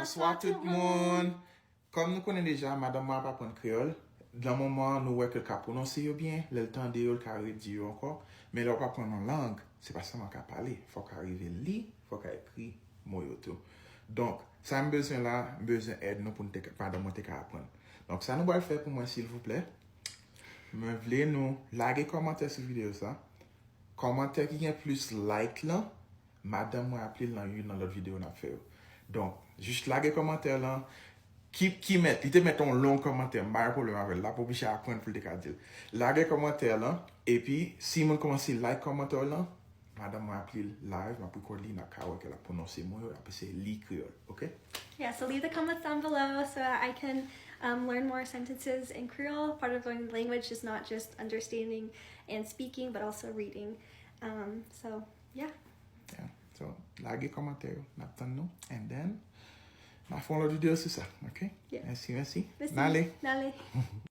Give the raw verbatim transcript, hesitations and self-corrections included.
Bonswa tout moun. Kòm nou konnen deja, madanm mwen ap aprann kreyòl. Nan moman an, nou wè ke l ka pwononse yo byen, lè l tande yo, l ka redi yo ankò. Men lè w ap aprann yon lang, se pa sèlman ka pale, fò w ka rive li, fò w ka ekri mo yo tou. Donk, sa m bezwen la, m bezwen èd nou pou n te ka, madanm mwen te ka aprann. Donk, sa nou pral fè pou mwen, silvouplè, mwen vle nou lage kòmantè sou videyo sa. Kòmantè ki gen plis like lan, madanm mwen ap li l nan youn nan lòt videyo n ap fè yo. Donk, jis lage kòmantè lan. Ki, ki mèt, li te mèt yon long kòmantè, m pa gen pwoblèm avè l, l ap oblije aprann pou l te ka di l. Lage kòmantè lan, epi si moun kòmanse like kòmantè w lan, madanm mwen ap li l live, m ap record li, n ap ka wè ke l ap pwononse mo yo, l ap eseye li kreyòl, oke? Yeah, so leave the comments down below so that I can um, learn more sentences in Creole. Part of learning the language is not just understanding and speaking, but also reading. Um, so, yeah. Yeah. So, lage kòmantè yo, n ap tann nou, and then, n a fè yon lòt videyo sou sa, oke? Yeah. Mèsi, mèsi. Mèsi. N ale. N ale.